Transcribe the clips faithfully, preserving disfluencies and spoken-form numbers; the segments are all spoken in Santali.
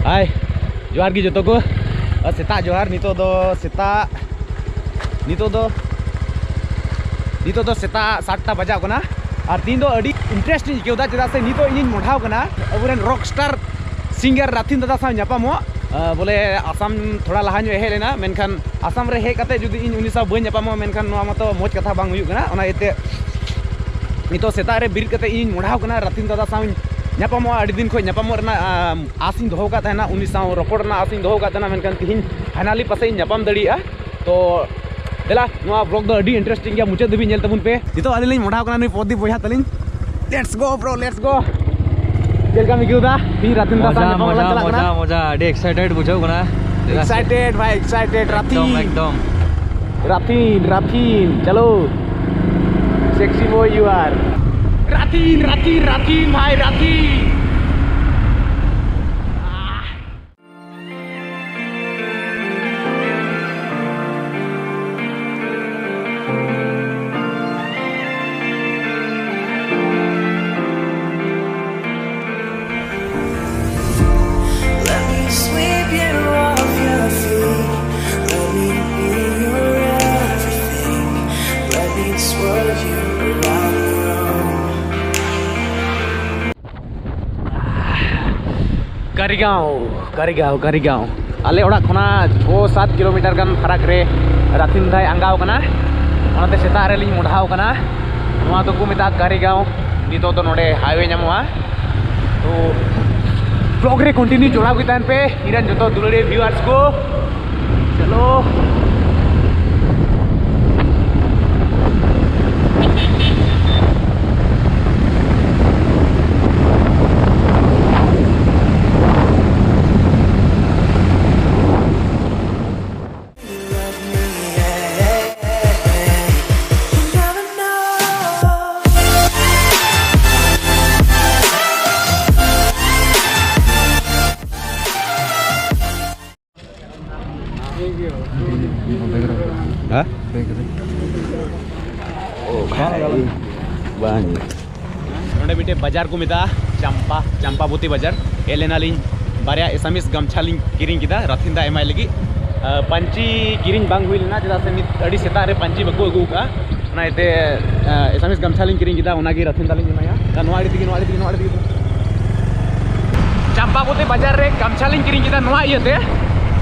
ᱦᱟᱭ, ᱡᱚᱦᱟᱨ ᱜᱮ ᱡᱚᱛᱚ ᱠᱚ᱾ ᱟᱨ ᱥᱮᱛᱟᱜ ᱡᱚᱦᱟᱨ᱾ ᱱᱤᱛᱚᱜ ᱫᱚ ᱥᱮᱛᱟᱜ, ᱱᱤᱛᱚᱜ ᱫᱚ, ᱱᱤᱛᱚᱜ ᱫᱚ ᱥᱮᱛᱟᱜ ᱥᱟᱛᱴᱟ ᱵᱟᱡᱟᱜ ᱠᱟᱱᱟ᱾ ᱟᱨ ᱛᱤᱦᱤᱧ ᱫᱚ ᱟᱹᱰᱤ interest ᱤᱧ ᱟᱹᱭᱠᱟᱹᱣ ᱮᱫᱟ, ᱪᱮᱫᱟᱜ ᱥᱮ ᱱᱤᱛᱚᱜ ᱤᱧᱤᱧ ᱢᱚᱰᱷᱟᱣ ᱠᱟᱱᱟ ᱟᱵᱚᱨᱮᱱ rock star singer ᱨᱟᱛᱷᱤᱱ ᱫᱟᱫᱟ ᱥᱟᱶ ᱧᱟᱯᱟᱢᱚᱜ᱾ ᱟᱸ, ᱵᱚᱞᱮ ᱟᱥᱟᱢ ᱛᱷᱚᱲᱟ ᱞᱟᱦᱟ ᱧᱚᱜ ᱮ ᱦᱮᱡ ᱞᱮᱱᱟ, ᱢᱮᱱᱠᱷᱟᱱ ᱟᱥᱟᱢ ᱨᱮ ᱦᱮᱡ ᱠᱟᱛᱮ ᱡᱩᱫᱤ ᱤᱧ ᱩᱱᱤ ᱥᱟᱶ ᱵᱟᱹᱧ ᱧᱟᱯᱟᱢᱚᱜᱼᱟ, ᱢᱮᱱᱠᱷᱟᱱ ᱱᱚᱣᱟ ᱢᱟᱛᱚ ᱢᱚᱡᱽ ᱠᱟᱛᱷᱟ ᱵᱟᱝ ᱦᱩᱭᱩᱜ ᱠᱟᱱᱟ᱾ ᱚᱱᱟ ᱤᱭᱟᱹᱛᱮ ᱱᱤᱛᱚᱜ ᱥᱮᱛᱟᱜ ᱨᱮ ᱵᱮᱨᱮᱫ ᱠᱟᱛᱮ ᱤᱧ ᱢᱚᱰᱷᱟᱣ ᱠᱟᱱᱟ, ᱨᱟᱛᱷᱤᱱ ᱫᱟᱫᱟ ᱥᱟᱶ ᱤᱧ ᱧᱟᱯᱟᱢᱚᱜᱼᱟ᱾ ᱟᱹᱰᱤ ᱫᱤᱱ ᱠᱷᱚᱱ ᱧᱟᱯᱟᱢᱚᱜ ᱨᱮᱱᱟᱜ, ᱟᱸ, ᱟᱥ ᱤᱧ ᱫᱚᱦᱚ ᱟᱠᱟᱫ ᱛᱟᱦᱮᱱᱟ, ᱩᱱᱤ ᱥᱟᱶ ᱨᱚᱯᱚᱲ ᱨᱮᱱᱟᱜ ᱟᱥ ᱤᱧ ᱫᱚᱦᱚ ᱟᱠᱟᱫ ᱛᱟᱦᱮᱱᱟ, ᱢᱮᱱᱠᱷᱟᱱ ᱛᱤᱦᱤᱧ finally ᱯᱟᱥᱮᱡ ᱤᱧ ᱧᱟᱯᱟᱢ ᱫᱟᱲᱮᱭᱟᱜᱼᱟ᱾ ᱛᱚ ᱫᱮᱞᱟ, ᱱᱚᱣᱟ vlog ᱫᱚ ᱟᱹᱰᱤ interesting ᱜᱮᱭᱟ, ᱢᱩᱪᱟᱹᱫ ᱫᱷᱟᱹᱵᱤᱡ ᱧᱮᱞ ᱛᱟᱵᱚᱱ ᱯᱮ᱾ ᱱᱤᱛᱚᱜ ᱟᱹᱞᱤᱧ ᱞᱤᱧ ᱢᱚᱰᱷᱟᱣ ᱠᱟᱱᱟ ᱱᱩᱭ ᱯᱨᱚᱫᱤᱯ ᱵᱚᱭᱦᱟ ᱛᱟᱹᱞᱤᱧ᱾ Let's go bro, let's go. ᱪᱮᱫ ᱞᱮᱠᱟᱢ ᱟᱹᱭᱠᱟᱹᱣ ᱫᱟ? ᱛᱤᱦᱤᱧ ᱨᱟᱛᱷᱤᱱ ᱫᱟᱫᱟ ᱥᱟᱶ ᱢᱚᱡᱟ, ᱧᱟᱯᱟᱢ ᱢᱚᱡᱟ, ᱞᱟᱝ ᱪᱟᱞᱟᱜ ᱠᱟᱱᱟ᱾ ᱢᱚᱡᱟ, ᱢᱚᱡᱟ, ᱟᱹᱰᱤ excited ᱵᱩᱡᱷᱟᱹᱜ ᱠᱟᱱᱟ᱾ Excited ᱵᱷᱟᱭ, excited᱾ ᱨᱟᱛᱷᱤᱱ, ᱮᱠᱫᱚᱢ, ᱮᱠᱫᱚᱢ᱾ ᱨᱟᱛᱷᱤᱱ, ᱨᱟᱛᱷᱤᱱ, ᱪᱟᱞᱳ᱾ Sexy boy you are. ᱨᱟᱛᱷᱤᱱ, ᱨᱟᱛᱷᱤᱱ, ᱨᱟᱛᱷᱤᱱ ᱵᱷᱟᱭ, ᱨᱟᱛᱷᱤᱱ᱾ Let me sweep you off your feet. Let me be your everything. Let me twirl you around the room. ᱠᱟᱨᱤᱜᱟᱸᱣ, ᱠᱟᱨᱤᱜᱟᱸᱣ, ᱠᱟᱨᱤᱜᱟᱸᱣ᱾ ᱟᱞᱮ ᱚᱲᱟᱜ ᱠᱷᱚᱱᱟᱜ ᱪᱷᱚ ᱥᱟᱛ ᱠᱤᱞᱳᱢᱤᱴᱟᱨ ᱜᱟᱱ ᱯᱷᱟᱨᱟᱠ ᱨᱮ ᱨᱟᱛᱷᱤᱱ ᱫᱟᱭ ᱟᱸᱜᱟᱣ ᱠᱟᱱᱟ, ᱚᱱᱟᱛᱮ ᱥᱮᱛᱟᱜ ᱨᱮᱞᱤᱧ ᱢᱚᱰᱷᱟᱣ ᱠᱟᱱᱟ᱾ ᱱᱚᱣᱟ ᱫᱚᱠᱚ ᱢᱮᱛᱟᱜᱼᱟ ᱠᱟᱨᱤᱜᱟᱸᱣ᱾ ᱱᱤᱛᱚᱜ ᱫᱚ ᱱᱚᱰᱮ highway ᱧᱟᱢᱚᱜᱼᱟ᱾ ᱛᱚ vlog ᱨᱮ continue ᱡᱚᱲᱟᱣ ᱜᱮ ᱛᱟᱦᱮᱱ ᱯᱮ, ᱤᱧ ᱨᱮᱱ ᱡᱚᱛᱚ ᱫᱩᱞᱟᱹᱲᱤᱭᱟᱹ viewers ᱠᱚ᱾ ᱪᱚᱞᱚ᱾ ᱦᱮᱸ? ᱚ ᱵᱷᱟᱭ, ᱵᱟᱝ᱾ ᱱᱚᱰᱮ ᱢᱤᱫᱴᱮᱡ ᱵᱟᱡᱟᱨ ᱠᱚ ᱢᱮᱛᱟᱜᱼᱟ ᱪᱟᱢᱯᱟ, ᱪᱟᱢᱯᱟᱵᱚᱛᱤ ᱵᱟᱡᱟᱨ᱾ ᱦᱮᱡ ᱞᱮᱱᱟᱞᱤᱧ ᱵᱟᱨᱭᱟ ᱮᱥᱟᱢᱤᱥ ᱜᱟᱢᱪᱷᱟ ᱞᱤᱧ ᱠᱤᱨᱤᱧ ᱠᱮᱫᱟ ᱨᱟᱛᱷᱤᱱ ᱫᱟ ᱮᱢᱟᱭ ᱞᱟᱹᱜᱤᱫ᱾ ᱟᱨ ᱯᱟᱹᱧᱪᱤ ᱠᱤᱨᱤᱧ ᱵᱟᱝ ᱦᱩᱭ ᱞᱮᱱᱟ, ᱪᱮᱫᱟᱜ ᱥᱮ ᱱᱤᱛ ᱟᱹᱰᱤ ᱥᱮᱛᱟᱜ ᱨᱮ ᱯᱟᱹᱧᱪᱤ ᱵᱟᱠᱚ ᱟᱹᱜᱩ ᱟᱠᱟᱫᱼᱟ᱾ ᱚᱱᱟ ᱤᱭᱟᱹᱛᱮ, ᱟᱨ ᱮᱥᱟᱢᱤᱥ ᱜᱟᱢᱪᱷᱟ ᱞᱤᱧ ᱠᱤᱨᱤᱧ ᱠᱮᱫᱟ, ᱚᱱᱟᱜᱮ ᱨᱟᱛᱷᱤᱱ ᱫᱟ ᱞᱤᱧ ᱮᱢᱟᱭᱟ᱾ ᱟᱨ ᱱᱚᱣᱟ ᱟᱲᱮ ᱛᱮᱜᱮ, ᱱᱚᱣᱟ ᱟᱲᱮ ᱛᱮᱜᱮ, ᱱᱚᱣᱟ ᱟᱲᱮ ᱛᱮᱜᱮ᱾ ᱪᱟᱢᱯᱟᱜᱚᱛᱤ ᱵᱟᱡᱟᱨ ᱨᱮ ᱜᱟᱢᱪᱷᱟ ᱞᱤᱧ ᱠᱤᱨᱤᱧ ᱠᱮᱫᱟ ᱱᱚᱣᱟ ᱤᱭᱟᱹᱛᱮ,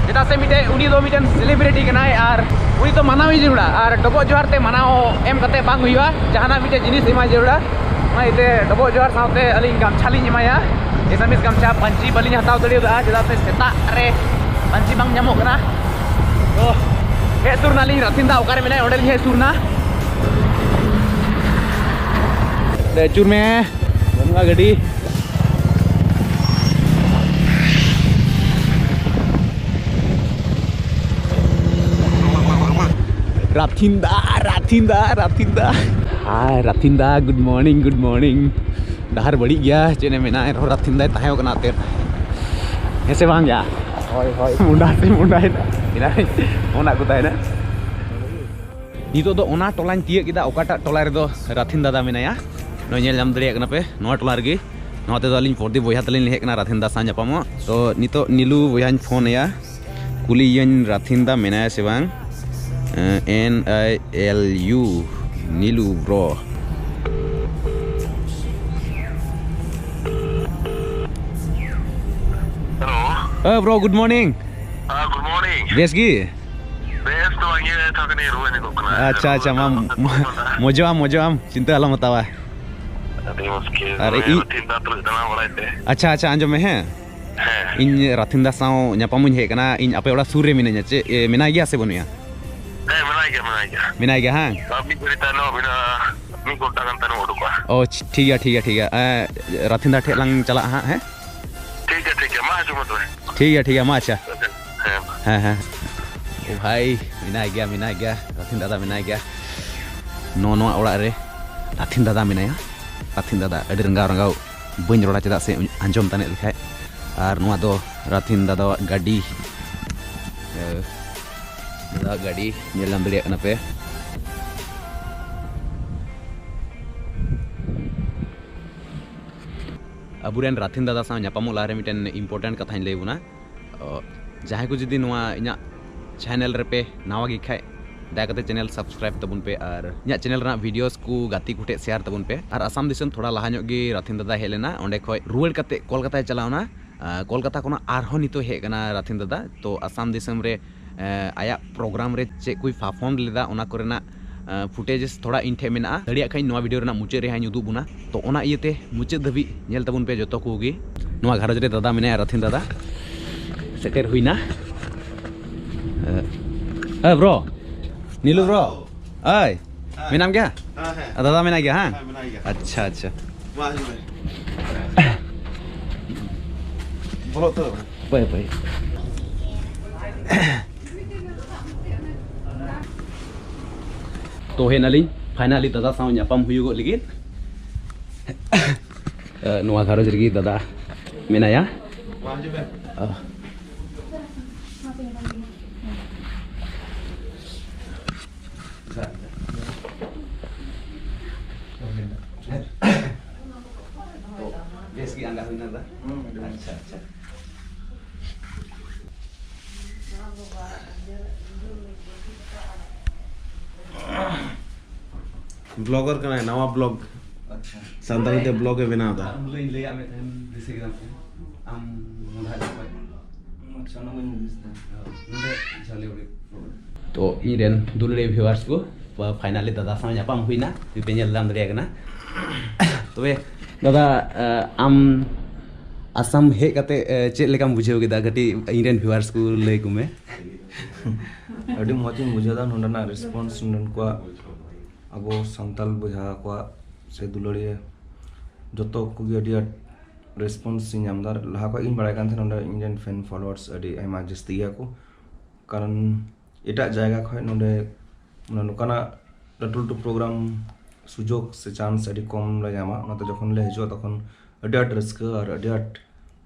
ᱪᱮᱫᱟᱜ ᱥᱮ ᱢᱤᱫᱴᱮᱡ, ᱩᱱᱤ ᱫᱚ ᱢᱤᱫᱴᱮᱱ ᱥᱮᱞᱤᱵᱨᱤᱴᱤ ᱠᱟᱱᱟᱭ, ᱟᱨ ᱩᱱᱤ ᱫᱚ ᱢᱟᱱᱟᱣ ᱜᱮ ᱡᱟᱹᱨᱩᱲᱟ᱾ ᱟᱨ ᱰᱚᱵᱚᱜ ᱡᱚᱦᱟᱨ ᱛᱮ ᱢᱟᱱᱟᱣ ᱮᱢ ᱠᱟᱛᱮ ᱵᱟᱝ ᱦᱩᱭᱩᱜᱼᱟ, ᱡᱟᱦᱟᱱᱟᱜ ᱢᱤᱫᱴᱮᱡ ᱡᱤᱱᱤᱥ ᱮᱢᱟᱭ ᱡᱟᱹᱨᱩᱲᱟ᱾ ᱚᱱᱟ ᱤᱭᱟᱹᱛᱮ ᱰᱚᱵᱚᱜ ᱡᱚᱦᱟᱨ ᱥᱟᱶᱛᱮ ᱟᱹᱞᱤᱧ ᱜᱟᱢᱪᱷᱟ ᱞᱤᱧ ᱮᱢᱟᱭᱟ, ᱮᱥᱟᱢᱤᱥ ᱜᱟᱢᱪᱷᱟ᱾ ᱯᱟᱹᱧᱪᱤ ᱵᱟᱹᱞᱤᱧ ᱦᱟᱛᱟᱣ ᱫᱟᱲᱮᱭᱟᱫᱟ, ᱪᱮᱫᱟᱜ ᱥᱮ ᱥᱮᱛᱟᱜ ᱨᱮ ᱯᱟᱹᱧᱪᱤ ᱵᱟᱝ ᱧᱟᱢᱚᱜ ᱠᱟᱱᱟ᱾ ᱛᱚ ᱦᱮᱡ ᱥᱩᱨ ᱱᱟᱞᱤᱧ, ᱨᱟᱛᱷᱤᱱ ᱫᱟ ᱚᱠᱟᱨᱮ ᱢᱮᱱᱟᱭᱟ, ᱚᱸᱰᱮ ᱞᱤᱧ ᱦᱮᱡ ᱥᱩᱨ ᱱᱟ᱾ ᱫᱮᱡ ᱟᱹᱪᱩᱨ ᱢᱮ, ᱵᱟᱹᱱᱩᱜᱼᱟ ᱜᱟᱹᱰᱤ᱾ ᱨᱟᱛᱷᱤᱱ ᱫᱟ, ᱨᱟᱛᱷᱤᱱ ᱫᱟ, ᱨᱟᱛᱷᱤᱱ ᱫᱟ᱾ ᱦᱟᱭ ᱨᱟᱛᱷᱤᱱ ᱫᱟ, good morning, good morning᱾ ᱰᱟᱦᱟᱨ ᱵᱟᱹᱲᱤᱡ ᱜᱮᱭᱟ, ᱪᱮᱫ ᱮᱢ ᱢᱮᱱᱟ, ᱮᱱᱨᱮᱦᱚᱸ ᱨᱟᱛᱷᱤᱱ ᱫᱟᱭ ᱛᱟᱦᱮᱸ ᱠᱟᱱᱟ ᱟᱛᱮ᱾ ᱦᱮᱸ ᱥᱮ ᱵᱟᱝ ᱭᱟ? ᱦᱳᱭ, ᱦᱳᱭ᱾ ᱢᱩᱸᱰᱟ ᱥᱮ ᱢᱩᱸᱰᱟᱭᱮᱱᱟ᱾ ᱮᱱᱟᱝ ᱯᱷᱳᱱ ᱟᱫ ᱠᱚ ᱛᱟᱦᱮᱱᱟ᱾ ᱱᱤᱛᱚᱜ ᱫᱚ ᱚᱱᱟ ᱴᱚᱞᱟᱧ ᱛᱤᱭᱟᱹᱜ ᱠᱮᱫᱟ, ᱚᱠᱟᱴᱟᱜ ᱴᱚᱞᱟ ᱨᱮᱫᱚ ᱨᱟᱛᱷᱤᱱ ᱫᱟᱫᱟ ᱢᱮᱱᱟᱭᱟ᱾ ᱱᱚᱜᱼᱚᱭ ᱧᱮᱞ ᱧᱟᱢ ᱫᱟᱲᱮᱭᱟᱜ ᱠᱟᱱᱟ ᱯᱮ, ᱱᱚᱣᱟ ᱴᱚᱞᱟ ᱨᱮᱜᱮ᱾ ᱱᱚᱣᱟ ᱛᱮᱫᱚ ᱟᱹᱞᱤᱧ ᱯᱨᱚᱫᱤᱯ ᱵᱚᱭᱦᱟ ᱛᱟᱹᱞᱤᱧ ᱞᱤᱧ ᱦᱮᱡ ᱠᱟᱱᱟ ᱨᱟᱛᱷᱤᱱ ᱫᱟ ᱥᱟᱶ ᱧᱟᱯᱟᱢᱚᱜ᱾ ᱛᱚ ᱱᱤᱛᱚᱜ ᱱᱤᱞᱩ ᱵᱚᱭᱦᱟᱧ ᱯᱷᱳᱱ ᱟᱭᱟ, ᱠᱩᱞᱤᱭᱮᱭᱟᱹᱧ ᱨᱟᱛᱷᱤᱱ ᱫᱟ ᱢᱮᱱᱟᱭᱟ ᱥᱮ ᱵᱟᱝ᱾ ᱮᱱ I L U, Nilu ᱵᱨᱚ᱾ Hello. ᱦᱮᱸ ᱵᱨᱚ, good morning᱾ ᱦᱮᱸ, good morning᱾ ᱵᱮᱥ ᱜᱮ? ᱵᱮᱥ ᱫᱚ ᱵᱟᱝ ᱜᱮ, ᱛᱷᱚᱲᱟ ᱜᱟᱱᱤᱧ ᱨᱩᱣᱟᱹ ᱧᱚᱜᱚᱜ ᱠᱟᱱᱟ᱾ ᱟᱪᱪᱷᱟ, ᱟᱪᱪᱷᱟ, ᱢᱟ, ᱨᱩᱣᱟᱹ ᱢᱟ, ᱧᱚᱜᱚᱜ ᱠᱟᱱᱟ᱾ ᱢᱚᱡᱚᱜ ᱟᱢ, ᱢᱚᱡᱚᱜ ᱟᱢ, ᱪᱤᱱᱛᱟᱹ ᱟᱞᱚᱢ ᱦᱟᱛᱟᱣᱟ᱾ ᱟᱹᱰᱤ ᱢᱩᱥᱠᱤᱞ᱾ ᱟᱨ ᱱᱚᱜᱼᱚᱭ ᱤᱧ ᱨᱩᱴᱤᱱ ᱫᱟᱜ ᱛᱩᱞᱩᱡ ᱫᱟᱬᱟ ᱵᱟᱲᱟᱭ ᱛᱮ᱾ ᱟᱪᱪᱷᱟ, ᱟᱪᱪᱷᱟ, ᱟᱸᱡᱚᱢ ᱢᱮ, ᱦᱮᱸ᱾ ᱦᱮᱸ᱾ ᱤᱧ ᱨᱟᱛᱷᱤᱱ ᱫᱟ ᱥᱟᱶ ᱧᱟᱯᱟᱢᱤᱧ ᱦᱮᱡ ᱟᱠᱟᱱᱟ᱾ ᱤᱧ ᱟᱯᱮ ᱚᱲᱟᱜ ᱥᱩᱨ ᱨᱮ ᱢᱤᱱᱟᱹᱧᱟ᱾ ᱪᱮᱫ, ᱮ, ᱢᱮᱱᱟᱭ ᱜᱮᱭᱟ ᱥᱮ ᱵᱟᱹᱱᱩᱭᱟ? ᱦᱮᱸ, ᱢᱮᱱᱟᱭ ᱜᱮᱭᱟ, ᱢᱮᱱᱟᱭ ᱜᱮᱭᱟ᱾ ᱢᱮᱱᱟᱭ ᱜᱮᱭᱟ, ᱦᱮᱸ? ᱟᱨ ᱢᱤᱫ ᱜᱷᱟᱹᱲᱤ ᱛᱟᱭᱱᱚᱢ ᱢᱮᱱᱟᱜᱼᱟ, ᱢᱤᱫ ᱜᱷᱚᱱᱴᱟ ᱜᱟᱱ ᱛᱟᱭᱱᱚᱢ ᱩᱰᱩᱠᱚᱜᱼᱟ᱾ ᱚ, ᱴᱷᱤᱠ ᱜᱮᱭᱟ, ᱴᱷᱤᱠ ᱜᱮᱭᱟ, ᱴᱷᱤᱠ ᱜᱮᱭᱟ᱾ ᱮ, ᱨᱟᱛᱷᱤᱱ ᱫᱟ ᱴᱷᱮᱡ ᱞᱟᱝ ᱪᱟᱞᱟᱜᱼᱟ ᱦᱟᱸᱜ, ᱦᱮᱸ? ᱴᱷᱤᱠ ᱜᱮᱭᱟ, ᱴᱷᱤᱠ ᱜᱮᱭᱟ, ᱢᱟ ᱦᱤᱡᱩᱜ ᱢᱮ ᱛᱚᱵᱮ᱾ ᱴᱷᱤᱠ ᱜᱮᱭᱟ, ᱴᱷᱤᱠ ᱜᱮᱭᱟ, ᱢᱟ ᱟᱪᱪᱷᱟ᱾ ᱦᱮᱸ, ᱢᱟ᱾ ᱦᱮᱸ, ᱦᱮᱸ᱾ ᱳ ᱵᱷᱟᱭ, ᱢᱮᱱᱟᱭ ᱜᱮᱭᱟ, ᱢᱮᱱᱟᱭ ᱜᱮᱭᱟ, ᱨᱟᱛᱷᱤᱱ ᱫᱟᱫᱟ ᱢᱮᱱᱟᱭ ᱜᱮᱭᱟ᱾ ᱱᱚᱜᱼᱚ ᱱᱚᱣᱟ ᱚᱲᱟᱜ ᱨᱮ ᱨᱟᱛᱷᱤᱱ ᱫᱟᱫᱟ ᱢᱮᱱᱟᱭᱟ᱾ ᱨᱟᱛᱷᱤᱱ ᱫᱟᱫᱟ, ᱟᱹᱰᱤ ᱨᱟᱸᱜᱟᱣ ᱨᱟᱸᱜᱟᱣ ᱵᱟᱹᱧ ᱨᱚᱲᱟ, ᱪᱮᱫᱟᱜ ᱥᱮ ᱟᱸᱡᱚᱢ ᱛᱟᱱᱮᱫ ᱞᱮᱠᱷᱟᱡ᱾ ᱟᱨ ᱱᱚᱣᱟ ᱫᱚ ᱨᱟᱛᱷᱤᱱ ᱫᱟᱫᱟᱣᱟᱜ ᱜᱟᱹᱰᱤ, ᱮ, ᱫᱟᱫᱟᱣᱟᱜ ᱜᱟᱹᱰᱤ ᱧᱮᱞ ᱧᱟᱢ ᱫᱟᱲᱮᱭᱟᱜ ᱠᱟᱱᱟ ᱯᱮ᱾ ᱟᱵᱚᱨᱮᱱ ᱨᱟᱛᱷᱤᱱ ᱫᱟᱫᱟ ᱥᱟᱶ ᱧᱟᱯᱟᱢᱚᱜ ᱞᱟᱦᱟᱨᱮ ᱢᱤᱫᱴᱮᱱ important ᱠᱟᱛᱷᱟᱧ ᱞᱟᱹᱭ ᱵᱚᱱᱟ᱾ ᱚ, ᱡᱟᱦᱟᱸᱭ ᱠᱚ ᱡᱩᱫᱤ ᱱᱚᱣᱟ ᱤᱧᱟᱹᱜ channel ᱨᱮᱯᱮ ᱱᱟᱣᱟ ᱜᱮ ᱠᱷᱟᱡ, ᱫᱟᱭᱟ ᱠᱟᱛᱮ channel subscribe ᱛᱟᱵᱚᱱ ᱯᱮ ᱟᱨ ᱤᱧᱟᱹᱜ channel ᱨᱮᱱᱟᱜ videos ᱠᱚ ᱜᱟᱛᱮ ᱠᱚᱴᱷᱮᱱ share ᱛᱟᱵᱚᱱ ᱯᱮ᱾ ᱟᱨ ᱟᱥᱟᱢ ᱫᱤᱥᱚᱢ ᱛᱷᱚᱲᱟ ᱞᱟᱦᱟ ᱧᱚᱜ ᱜᱮ ᱨᱟᱛᱷᱤᱱ ᱫᱟᱫᱟ ᱦᱮᱡ ᱞᱮᱱᱟ, ᱚᱸᱰᱮ ᱠᱷᱚᱡ ᱨᱩᱣᱟᱹᱲ ᱠᱟᱛᱮ ᱠᱳᱞᱠᱟᱛᱟᱭ ᱪᱟᱞᱟᱣ ᱮᱱᱟ᱾ ᱟᱨ ᱠᱳᱞᱠᱟᱛᱟ ᱠᱷᱚᱱᱟᱜ ᱟᱨᱦᱚᱸ ᱱᱤᱛᱚᱜ ᱦᱮᱡ ᱠᱟᱱᱟ ᱨᱟᱛᱷᱤᱱ ᱫᱟᱫᱟ᱾ ᱛᱚ ᱟᱥᱟᱢ ᱫᱤᱥᱚᱢ ᱨᱮ ᱮ, ᱟᱭᱟᱜ program ᱨᱮ ᱪᱮᱫ ᱠᱚᱭ perform ᱞᱮᱫᱟ, ᱚᱱᱟ ᱠᱚᱨᱮᱱᱟᱜ, ᱮ, footages ᱛᱷᱚᱲᱟ ᱤᱧ ᱴᱷᱮᱡ ᱢᱮᱱᱟᱜᱼᱟ᱾ ᱫᱟᱲᱮᱭᱟᱜ ᱠᱷᱟᱱ ᱱᱚᱣᱟ video ᱨᱮᱱᱟᱜ ᱢᱩᱪᱟᱹᱫ ᱨᱮ ᱦᱟᱸᱜ ᱤᱧ ᱩᱫᱩᱜ ᱵᱚᱱᱟ᱾ ᱛᱚ ᱚᱱᱟ ᱤᱭᱟᱹᱛᱮ ᱢᱩᱪᱟᱹᱫ ᱫᱷᱟᱹᱵᱤᱡ ᱧᱮᱞ ᱛᱟᱵᱚᱱ ᱯᱮ ᱡᱚᱛᱚ ᱠᱚᱜᱮ᱾ ᱱᱚᱣᱟ ᱜᱷᱟᱨᱚᱸᱡᱽ ᱨᱮ ᱫᱟᱫᱟ ᱢᱮᱱᱟᱭᱟ, ᱨᱟᱛᱷᱤᱱ ᱫᱟᱫᱟ ᱥᱮᱴᱮᱨ ᱦᱩᱭᱱᱟ᱾ ᱮ, ᱮ, bro, ᱱᱤᱞᱩ bro, ᱟᱭ, ᱢᱮᱱᱟᱢ ᱜᱮᱭᱟ? ᱦᱮᱸ, ᱦᱮᱸ᱾ ᱫᱟᱫᱟ ᱢᱮᱱᱟᱭ ᱜᱮᱭᱟ, ᱦᱮᱸ? ᱦᱮᱸ, ᱢᱮᱱᱟᱭ ᱜᱮᱭᱟ᱾ ᱟᱪᱪᱷᱟ, ᱟᱪᱪᱷᱟ᱾ ᱢᱟ, ᱦᱤᱡᱩᱜ ᱢᱮ᱾ ᱵᱚᱞᱚ ᱩᱛᱟᱹᱨᱚᱜ ᱢᱮ᱾ ᱯᱟᱹᱭ, ᱯᱟᱹᱭ᱾ ᱛᱚ, ᱦᱮᱡ ᱱᱟᱞᱤᱧ finally ᱫᱟᱫᱟ ᱥᱟᱶ ᱧᱟᱯᱟᱢ ᱦᱩᱭᱩᱜᱚᱜ ᱞᱟᱹᱜᱤᱫ᱾ ᱮ, ᱱᱚᱣᱟ ᱜᱷᱟᱨᱚᱸᱡᱽ ᱨᱮᱜᱮ ᱫᱟᱫᱟ ᱢᱮᱱᱟᱭᱟ᱾ ᱢᱟ, ᱦᱤᱡᱩᱜ ᱢᱮ᱾ ᱚ᱾ ᱛᱚ, ᱵᱮᱥ ᱜᱮ ᱟᱸᱜᱟ ᱦᱩᱭᱱᱟ ᱫᱟ? ᱦᱩᱸ, ᱟᱹᱰᱤ ᱢᱚᱡᱽ᱾ ᱟᱪᱪᱷᱟ, ᱟᱪᱪᱷᱟ᱾ Vlogger ᱠᱟᱱᱟᱭ, ᱱᱟᱣᱟ vlog᱾ ᱟᱪᱪᱷᱟ᱾ ᱥᱟᱱᱛᱟᱲᱤ ᱛᱮ vlog ᱮ ᱵᱮᱱᱟᱣ ᱮᱫᱟ᱾ ᱟᱨ ᱩᱱ ᱦᱤᱞᱳᱜ ᱤᱧ ᱞᱟᱹᱭᱟᱫ ᱢᱮ ᱛᱟᱦᱮᱱ, ᱫᱤᱥᱟᱹ ᱠᱮᱫᱟᱢ ᱥᱮ? ᱟᱢ ᱢᱚᱸᱰᱷᱟ ᱡᱚᱠᱷᱚᱡ᱾ ᱟᱪᱪᱷᱟ, ᱚᱱᱟ ᱵᱟᱹᱧ ᱦᱩᱫᱤᱥ ᱮᱫᱟ᱾ ᱱᱚᱰᱮ ᱡᱷᱟᱹᱞᱤ ᱩᱰᱤ᱾ ᱛᱚ, ᱤᱧ ᱨᱮᱱ ᱫᱩᱞᱟᱹᱲᱤᱭᱟᱹ viewers ᱠᱚ, finally ᱫᱟᱫᱟ ᱥᱟᱶ ᱧᱟᱯᱟᱢ ᱦᱩᱭᱱᱟ, ᱡᱩᱫᱤ ᱯᱮ ᱧᱮᱞ ᱧᱟᱢ ᱫᱟᱲᱮᱭᱟᱜ ᱠᱟᱱᱟ᱾ ᱛᱚᱵᱮ ᱫᱟᱫᱟ, ᱟᱢ ᱟᱥᱟᱢ ᱦᱮᱡ ᱠᱟᱛᱮ ᱪᱮᱫ ᱞᱮᱠᱟᱢ ᱵᱩᱡᱷᱟᱹᱣ ᱠᱮᱫᱟ? ᱠᱟᱹᱴᱤᱡ ᱤᱧ ᱨᱮᱱ viewers ᱠᱚ ᱞᱟᱹᱭ ᱠᱚᱢᱮ᱾ ᱟᱹᱰᱤ ᱢᱚᱡᱽ ᱤᱧ ᱵᱩᱡᱷᱟᱹᱣ ᱮᱫᱟ ᱱᱚᱸᱰᱮᱱᱟᱜ response, ᱱᱩᱠᱩᱣᱟᱜ, ᱟᱵᱚ ᱥᱟᱱᱛᱟᱞ ᱵᱚᱭᱦᱟ ᱠᱚᱣᱟᱜ ᱥᱮ ᱫᱩᱞᱟᱹᱲᱤᱭᱟᱹ ᱡᱚᱛᱚ ᱠᱚᱜᱮ ᱟᱹᱰᱤ ᱟᱸᱴ response ᱤᱧ ᱧᱟᱢ ᱮᱫᱟ᱾ ᱞᱟᱦᱟ ᱠᱷᱚᱡ ᱜᱤᱧ ᱵᱟᱲᱟᱭ ᱠᱟᱱ ᱛᱟᱦᱮᱱᱟ ᱱᱚᱸᱰᱮ ᱤᱧ ᱨᱮᱱ fan followers ᱟᱹᱰᱤ ᱟᱭᱢᱟ ᱡᱟᱹᱥᱛᱤ ᱜᱮᱭᱟ ᱠᱚ, ᱠᱟᱨᱚᱱ ᱮᱴᱟᱜ ᱡᱟᱭᱜᱟ ᱠᱷᱚᱡ ᱱᱚᱸᱰᱮ, ᱢᱟᱱᱮ, ᱱᱚᱝᱠᱟᱱᱟᱜ ᱞᱟᱹᱴᱩ ᱞᱟᱹᱴᱩ program ᱥᱩᱡᱳᱜᱽ ᱥᱮ chance ᱟᱹᱰᱤ ᱠᱚᱢ ᱞᱮ ᱧᱟᱢᱟ᱾ ᱚᱱᱟᱛᱮ ᱡᱚᱠᱷᱚᱱ ᱞᱮ ᱦᱤᱡᱩᱜᱼᱟ, ᱛᱚᱠᱷᱚᱱ ᱟᱹᱰᱤ ᱟᱸᱴ ᱨᱟᱹᱥᱠᱟᱹ ᱟᱨ ᱟᱹᱰᱤ ᱟᱸᱴ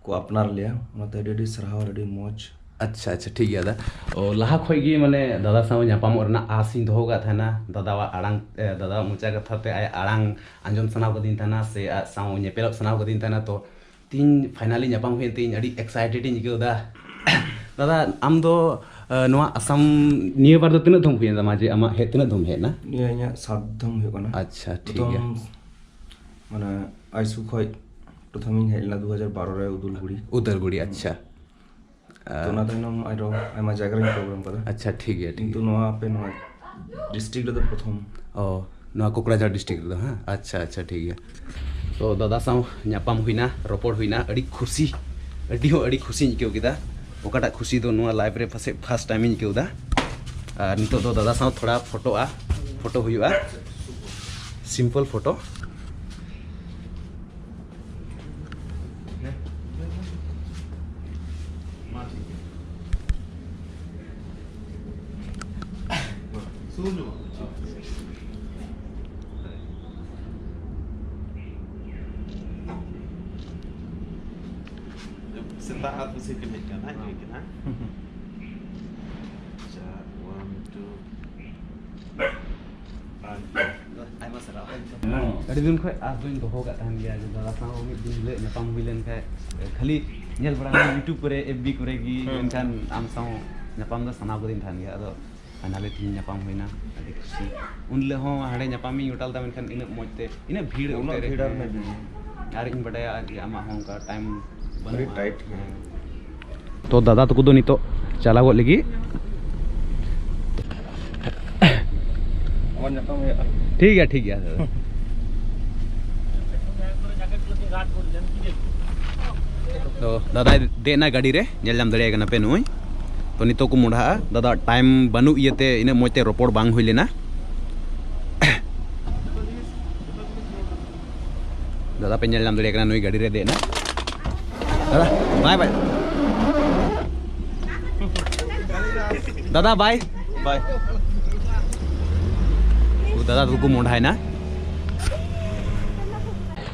ᱠᱚ ᱟᱯᱱᱟᱨ ᱞᱮᱭᱟ᱾ ᱚᱱᱟᱛᱮ ᱟᱹᱰᱤ ᱟᱹᱰᱤ ᱥᱟᱨᱦᱟᱣ ᱟᱨ ᱟᱹᱰᱤ ᱢᱚᱡᱽ ᱟᱪᱪᱷᱟ, ᱟᱪᱪᱷᱟ, ᱴᱷᱤᱠ ᱜᱮᱭᱟ ᱫᱟ᱾ ᱚ, ᱞᱟᱦᱟ ᱠᱷᱚᱡ ᱜᱮ ᱢᱟᱱᱮ ᱫᱟᱫᱟ ᱥᱟᱶ ᱧᱟᱯᱟᱢᱚᱜ ᱨᱮᱱᱟᱜ ᱟᱥ ᱤᱧ ᱫᱚᱦᱚ ᱟᱠᱟᱫ ᱛᱟᱦᱮᱱᱟ᱾ ᱫᱟᱫᱟᱣᱟᱜ ᱟᱲᱟᱝ, ᱮ, ᱫᱟᱫᱟᱣᱟᱜ ᱢᱚᱪᱟ ᱠᱟᱛᱷᱟ ᱛᱮ ᱟᱭᱟᱜ ᱟᱲᱟᱝ ᱟᱸᱡᱚᱢ ᱥᱟᱱᱟᱣ ᱠᱟᱫᱤᱧ ᱛᱟᱦᱮᱱᱟ, ᱥᱮ ᱟᱡ ᱥᱟᱶ ᱧᱮᱯᱮᱞᱚᱜ ᱥᱟᱱᱟᱣ ᱠᱟᱫᱤᱧ ᱛᱟᱦᱮᱱᱟ᱾ ᱛᱚ, ᱛᱤᱦᱤᱧ finally ᱧᱟᱯᱟᱢ ᱦᱩᱭᱮᱱ ᱛᱮ ᱤᱧ ᱟᱹᱰᱤ excited ᱤᱧ ᱟᱹᱭᱠᱟᱹᱣ ᱮᱫᱟ᱾ ᱫᱟᱫᱟ, ᱟᱢ ᱫᱚ, ᱮ, ᱱᱚᱣᱟ ᱟᱥᱟᱢ ᱱᱤᱭᱟᱹ ᱵᱟᱨ ᱫᱚ ᱛᱤᱱᱟᱹᱜ ᱫᱷᱚᱢ ᱦᱩᱭᱮᱱ ᱛᱟᱢᱟ ᱡᱮ ᱟᱢᱟᱜ ᱦᱮᱡ, ᱛᱤᱱᱟᱹᱜ ᱫᱷᱚᱢ ᱦᱮᱡ ᱮᱱᱟ? ᱱᱤᱭᱟᱹ ᱤᱧᱟᱹᱜ ᱥᱟᱛ ᱫᱷᱚᱢ ᱦᱩᱭᱩᱜ ᱠᱟᱱᱟ᱾ ᱟᱪᱪᱷᱟ, ᱴᱷᱤᱠ ᱜᱮᱭᱟ᱾ ᱯᱨᱚᱛᱷᱚᱢ, ᱢᱟᱱᱮ, ᱟᱭᱥᱩ ᱠᱷᱚᱡ ᱯᱨᱚᱛᱷᱚᱢᱤᱧ ᱦᱮᱡ ᱞᱮᱱᱟ ᱫᱩ ᱦᱟᱡᱟᱨ ᱵᱟᱨᱚ ᱨᱮ ᱩᱫᱟᱞᱜᱩᱲᱤ᱾ ᱩᱫᱟᱞᱜᱩᱲᱤ, ᱟᱪᱪᱷᱟ᱾ ᱛᱚ, ᱚᱱᱟ ᱛᱟᱭᱱᱚᱢ ᱟᱨᱚ ᱟᱭᱢᱟ ᱡᱟᱭᱜᱟ ᱨᱮᱧ program ᱠᱟᱫᱟ᱾ ᱟᱪᱪᱷᱟ, ᱴᱷᱤᱠ ᱜᱮᱭᱟ, ᱴᱷᱤᱠ ᱠᱤᱱᱛᱩ ᱜᱮᱭᱟ᱾ ᱱᱚᱣᱟ ᱟᱯᱮ ᱱᱚᱣᱟ district ᱨᱮᱫᱚ ᱯᱨᱚᱛᱷᱚᱢ᱾ ᱚ, ᱱᱚᱣᱟ ᱠᱳᱠᱲᱟᱡᱷᱚᱲ district ᱨᱮᱫᱚ, ᱦᱮᱸ? ᱟᱪᱪᱷᱟ, ᱟᱪᱪᱷᱟ, ᱴᱷᱤᱠ ᱜᱮᱭᱟ᱾ ᱛᱚ, ᱫᱟᱫᱟ ᱥᱟᱶ ᱧᱟᱯᱟᱢ ᱦᱩᱭᱱᱟ, ᱨᱚᱯᱚᱲ ᱦᱩᱭᱱᱟ, ᱟᱹᱰᱤ ᱠᱷᱩᱥᱤ, ᱟᱹᱰᱤ ᱦᱚᱸ ᱟᱹᱰᱤ ᱠᱷᱩᱥᱤᱧ ᱟᱹᱭᱠᱟᱹᱣ ᱠᱮᱫᱟ᱾ ᱚᱠᱟᱴᱟᱜ ᱠᱷᱩᱥᱤ ᱫᱚ ᱱᱚᱣᱟ life ᱨᱮ ᱯᱟᱥᱮᱡ first time ᱤᱧ ᱟᱹᱭᱠᱟᱹᱣ ᱮᱫᱟ᱾ ᱟᱨ ᱱᱤᱛᱚᱜ ᱫᱚ ᱫᱟᱫᱟ ᱥᱟᱶ ᱛᱷᱚᱲᱟ ᱯᱷᱳᱴᱳᱜᱼᱟ, ᱯᱷᱳᱴᱳ ᱦᱩᱭᱩᱜᱼᱟ, simple ᱯᱷᱳᱴᱳ᱾ ᱥᱮᱛᱟᱜ ᱟᱨ ᱯᱩᱥᱤ ᱠᱤᱱ ᱦᱮᱡ ᱠᱟᱱᱟ, ᱧᱩᱭ ᱠᱤᱱ, ᱦᱮᱸ? ᱟᱪᱪᱷᱟ, one, two. ᱟᱭᱢᱟ ᱥᱟᱨᱦᱟᱣ᱾ ᱟᱹᱰᱤ ᱫᱤᱱ ᱠᱷᱚᱱ ᱟᱥ ᱫᱚᱧ ᱫᱚᱦᱚ ᱠᱟᱜ ᱛᱟᱦᱮᱱ ᱜᱮᱭᱟ ᱡᱮ ᱫᱟᱫᱟ ᱥᱟᱶ ᱢᱤᱫ ᱫᱤᱱ ᱦᱤᱞᱳᱜ ᱧᱟᱯᱟᱢ ᱦᱩᱭ ᱞᱮᱱ ᱠᱷᱟᱡ, ᱠᱷᱟᱹᱞᱤ ᱧᱮᱞ ᱵᱟᱲᱟ ᱦᱩᱭ YouTube ᱠᱚᱨᱮ, FB ᱠᱚᱨᱮ ᱜᱮ, ᱦᱩᱸ᱾ ᱢᱮᱱᱠᱷᱟᱱ ᱟᱢ ᱥᱟᱶ ᱧᱟᱯᱟᱢ ᱫᱚ ᱥᱟᱱᱟᱣ ᱠᱟᱹᱫᱤᱧ ᱛᱟᱦᱮᱱ ᱜᱮᱭᱟ᱾ ᱟᱫᱚ finally ᱛᱮᱦᱮᱧ ᱧᱟᱯᱟᱢ ᱦᱩᱭᱱᱟ, ᱟᱹᱰᱤ ᱠᱷᱩᱥᱤ᱾ ᱩᱱ ᱦᱤᱞᱳᱜ ᱦᱚᱸ ᱦᱟᱸᱰᱮ ᱧᱟᱯᱟᱢᱤᱧ ᱜᱚᱴᱟ ᱞᱮᱫᱟ, ᱢᱮᱱᱠᱷᱟᱱ ᱤᱱᱟᱹᱜ ᱢᱚᱡᱽ ᱛᱮ, ᱤᱱᱟᱹᱜ ᱵᱷᱤᱲ ᱩᱱᱟᱹᱜ ᱚᱱᱛᱮ ᱨᱮ᱾ ᱵᱷᱤᱲ ᱟᱨ ᱤᱱᱟᱹᱜ ᱵᱷᱤᱲ᱾ ᱟᱨ ᱤᱧ ᱵᱟᱰᱟᱭᱟ ᱟᱨᱠᱤ ᱟᱢᱟᱜ ᱦᱚᱸ ᱚᱱᱠᱟ time ᱟᱹᱰᱤ ᱵᱟᱹᱱᱩᱜᱼᱟ᱾ Tight ᱜᱮᱭᱟ᱾ ᱦᱮᱸ᱾ ᱛᱚ ᱫᱟᱫᱟ ᱛᱟᱠᱚ ᱫᱚ ᱱᱤᱛᱚᱜ ᱪᱟᱞᱟᱣᱚᱜ ᱞᱟᱹᱜᱤᱫ᱾ ᱟᱵᱟᱨ ᱧᱟᱯᱟᱢ ᱦᱩᱭᱩᱜᱼᱟ᱾ ᱴᱷᱤᱠ ᱜᱮᱭᱟ, ᱴᱷᱤᱠ ᱜᱮᱭᱟ ᱫᱟᱫᱟ᱾ ᱛᱚ ᱫᱟᱫᱟᱭ ᱫᱮᱡ ᱮᱱᱟ ᱜᱟᱹᱰᱤ ᱨᱮ, ᱧᱮᱞ ᱧᱟᱢ ᱫᱟᱲᱮᱭᱟᱭ ᱠᱟᱱᱟ ᱯᱮ ᱱᱩᱭ᱾ ᱛᱚ ᱱᱤᱛᱚᱜ ᱠᱚ ᱢᱚᱰᱷᱟᱜᱼᱟ᱾ ᱫᱟᱫᱟ time ᱵᱟᱹᱱᱩᱜ ᱤᱭᱟᱹᱛᱮ ᱤᱱᱟᱹᱜ ᱢᱚᱡᱽ ᱛᱮ ᱨᱚᱯᱚᱲ ᱵᱟᱝ ᱦᱩᱭ ᱞᱮᱱᱟ᱾ ᱫᱟᱫᱟ ᱯᱮ ᱧᱮᱞ ᱧᱟᱢ ᱫᱟᱲᱮᱭᱟᱜ ᱠᱟᱱᱟ, ᱱᱩᱭ ᱜᱟᱹᱰᱤ ᱨᱮ ᱫᱮᱡ ᱮᱱᱟ᱾ ᱫᱟᱫᱟ, bye bye. Bye. ᱫᱟᱫᱟ ᱛᱟᱠᱚ ᱠᱚ ᱢᱚᱰᱷᱟᱭᱮᱱᱟ᱾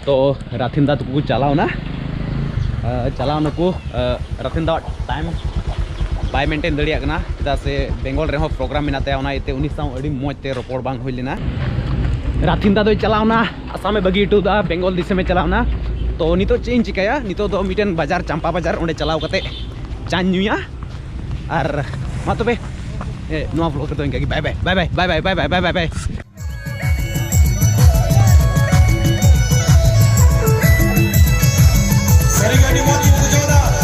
ᱛᱚ, ᱨᱟᱛᱷᱤᱱ ᱫᱟ ᱛᱟᱠᱚ ᱠᱚ ᱪᱟᱞᱟᱣᱱᱟ᱾ ᱟᱸ, ᱪᱟᱞᱟᱣ ᱱᱟᱠᱚ, ᱟᱸ, ᱨᱟᱛᱷᱤᱱ ᱫᱟ time ᱵᱟᱭ ᱢᱮᱱᱴᱮᱱ ᱫᱟᱲᱮᱭᱟᱜ ᱠᱟᱱᱟ, ᱪᱮᱫᱟᱜ ᱥᱮ ᱵᱮᱝᱜᱚᱞ ᱨᱮᱦᱚᱸ ᱯᱨᱳᱜᱨᱟᱢ ᱢᱮᱱᱟᱜ ᱛᱟᱭᱟ, ᱚᱱᱟ ᱤᱭᱟᱹᱛᱮ ᱩᱱᱤ ᱥᱟᱶ ᱟᱹᱰᱤ ᱢᱚᱡᱽ ᱛᱮ ᱨᱚᱯᱚᱲ ᱵᱟᱝ ᱦᱩᱭ ᱞᱮᱱᱟ᱾ ᱨᱟᱛᱷᱤᱱᱫᱟ ᱫᱚᱭ ᱪᱟᱞᱟᱣᱱᱟ, ᱟᱥᱟᱢᱮ ᱵᱟᱹᱜᱤ ᱦᱚᱴᱚ ᱠᱟᱫᱟ, ᱵᱮᱝᱜᱚᱞ ᱫᱤᱥᱚᱢᱮ ᱪᱟᱞᱟᱣᱱᱟ᱾ ᱛᱚ ᱱᱤᱛᱚᱜ ᱪᱮᱫ ᱤᱧ ᱪᱤᱠᱟᱹᱭᱟ, ᱱᱤᱛᱚᱜ ᱫᱚ ᱢᱤᱫᱴᱮᱱ ᱵᱟᱡᱟᱨ, ᱪᱟᱢᱯᱟ ᱵᱟᱡᱟᱨ, ᱚᱸᱰᱮ ᱪᱟᱞᱟᱣ ᱠᱟᱛᱮ ᱪᱟᱧ ᱧᱩᱭᱟ᱾ ᱟᱨ ᱢᱟ ᱛᱚᱵᱮ, ᱮ, ᱱᱚᱣᱟ ᱵᱞᱚᱜ ᱨᱮᱫᱚ ᱤᱱᱠᱟᱹ ᱜᱮ, ᱵᱟᱭ ᱵᱟᱭ, ᱵᱟᱭ ᱵᱟᱭ, ᱵᱟᱭ ᱵᱟᱭ, ᱵᱟᱭ ᱵᱟᱭ᱾ ᱥᱟᱹᱨᱤᱜᱮ ᱟᱹᱰᱤ ᱢᱚᱡᱽ ᱤᱧ ᱵᱩᱡᱷᱟᱹᱣ ᱮᱫᱟ᱾